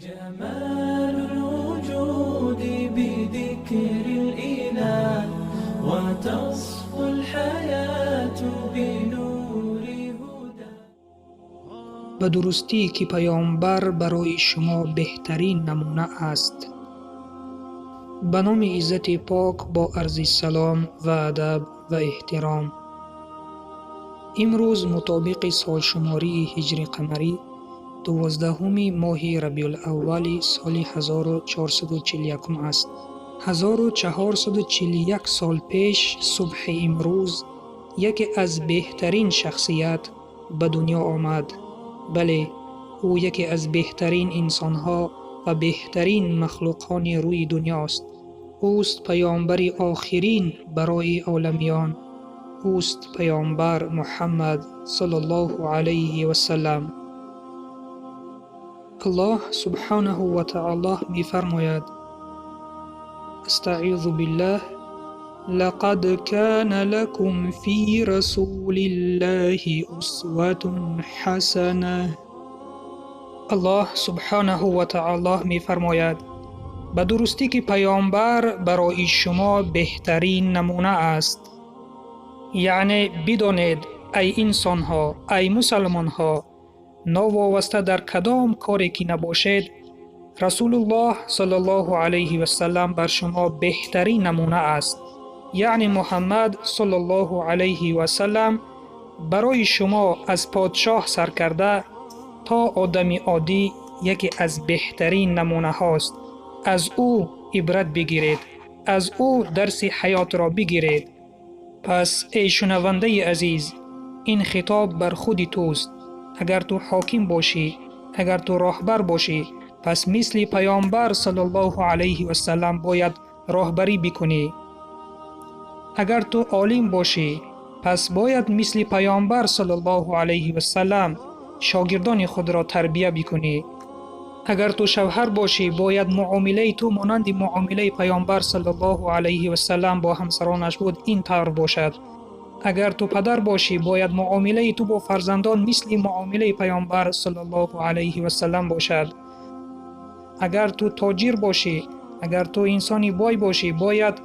جمال الوجود بذكر الإله وتصفو الحياة بنور هدى. Ба дурустӣ, ки паёмбар барои шумо беҳтарин намуна аст. Ба номи Иззати Пок, бо арзи салом ва адаб ва эҳтиром. Имрӯз мутобиқи солшумории ҳиҷри қамарӣ 12-уми моҳи Рабиулаввали соли 1441 аст. 1441 сол пеш субҳи имрӯз яке аз беҳтарин шахсият ба дунё омад. Бале, ӯ яке аз беҳтарин инсонҳо ва беҳтарин махлуқони рӯи дунёст. Ӯст паёмбари охирин барои оламиён. Ӯст паёмбар Муҳаммад саллаллоҳу алайҳи васаллам. Аллоҳ субҳонаҳу ва таоло мефармояд: Астаъизу биллаҳ: لقد كان لكم في رسول الله أسوة حسنة. Аллоҳ субҳонаҳу ва таоло мефармояд: ба дурустӣ, ки паёмбар барои шумо беҳтарин намуна аст. Яъне бидонед, ай инсонҳо, ай мусалмонҳо, новобаста дар кадом коре ки набошед, Расулуллоҳ саллаллоҳу алайҳи васаллам бар шумо беҳтарин намуна аст. Яъне Муҳаммад саллаллоҳу алайҳи васаллам барои шумо аз подшоҳ сар карда то одами оддӣ яке аз беҳтарин намунаҳост. Аз ӯ ибрат бигиред, аз ӯ дарси ҳаётро бигиред. Пас, эй шунавандаи азиз, ин хитоб бар худи туст. Агар ту ҳоким бошӣ, агар ту роҳбар бошӣ, пас мисли паёмбар саллаллоҳу алайҳи васаллам бояд роҳбарӣ бикунӣ. Агар ту олим бошӣ, пас бояд мисли паёмбар саллаллоҳу алайҳи васаллам шогирдони худро тарбия бикунӣ. Агар ту шавҳар бошӣ, бояд муомилаи ту монанди муомилаи паёмбар саллаллоҳу алайҳи васаллам бо ҳамсаронаш буд, ин тавр бошад. Агар ту падар бошӣ, бояд муомилаи ту бо фарзандон мисли муомилаи паёмбар саллаллоҳу алайҳи васаллам бошад. Агар ту тоҷир бошӣ, агар ту инсони бой бошӣ, бояд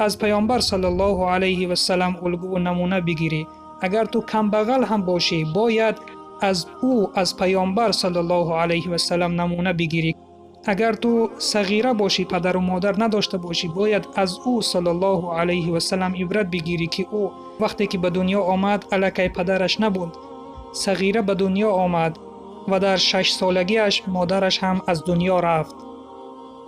аз паёмбар саллаллоҳу алайҳи васаллам улгуву намуна бигирӣ. Агар ту камбағал ҳам бошӣ, бояд аз ӯ, аз паёмбар саллаллоҳу алайҳи васаллам намуна бигирӣ. Агар ту сағира бошӣ, падару модар надошта бошӣ, бояд аз ӯ саллаллоҳу алайҳи васаллам ибрат бигирӣ, ки ӯ вақте ки ба дунё омад, аллакай падараш набуд, сағира ба дунё омад ва дар 6-солагиаш модараш ҳам аз дунё рафт.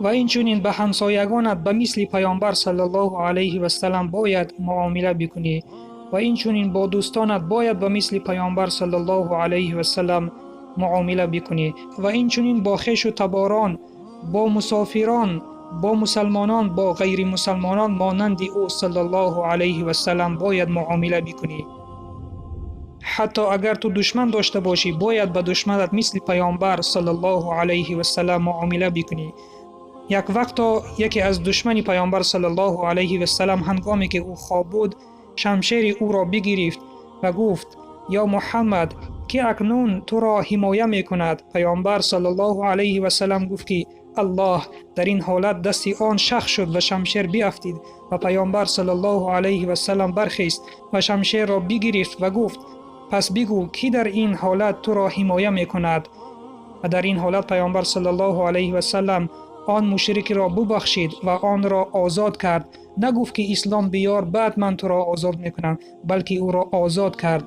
Ва инчунин ба ҳамсоягонат ба мисли паёмбар саллаллоҳу алайҳи васаллам бояд муомила бикунӣ. Ва инчунин бо дӯстонат бояд ба мисли паёмбар саллаллоҳу алайҳи васаллам муомила бикунӣ. Ва инчунин бо хешу таборон, бо мусофирон, бо мусалмонон, бо ғайримусалмонон монанди ӯ саллаллоҳу алайҳи васаллам бояд муомила бикунӣ. Ҳатто агар ту душман дошта бошӣ, бояд ба душманат мисли паёмбар саллаллоҳу алайҳи васаллам муомила бикунӣ. Як вақто яке аз душмани паёмбар саллаллоҳу алайҳи васаллам, ҳангоме ки ӯ хоб буд, шамшери ӯро бигирифт ва гуфт: «Ё Муҳаммад, ки акнун туро ҳимоя мекунад?» Паёмбар саллаллоҳу алайҳи васаллам гуфт, ки Аллоҳ. Дар ин ҳолат дасти он шахс шуд ва шамшер биафтид ва паёмбар саллаллоҳу алайҳи васаллам бархест ва шамшерро бигирифт ва гуфт: «Пас бигӯ, кӣ дар ин ҳолат туро ҳимоя мекунад?» Ва дар ин ҳолат паёмбар саллаллоҳу алайҳи васаллам он мушрикро бубахшид ва онро озод кард. Нагуфт, ки ислом биёр, баъд ман туро озод мекунам, балки ӯро озод кард.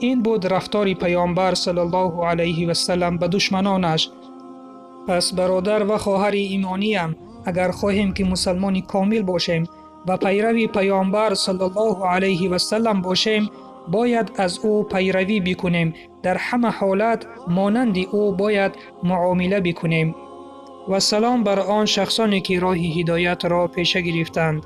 Ин буд рафтори паёмбар саллаллоҳу алайҳи васаллам ба душманонаш. Пас, бародар ва хоҳари имониям, агар хоҳем, ки мусалмони комил бошем ва пайрави паёмбар саллаллоҳу алайҳи васаллам бошем, бояд аз ӯ пайравӣ бикунем, дар ҳама ҳолат монанди ӯ бояд муомила бикунем. Вассалом бар он шахсоне, ки роҳи ҳидоятро пеша гирифтанд.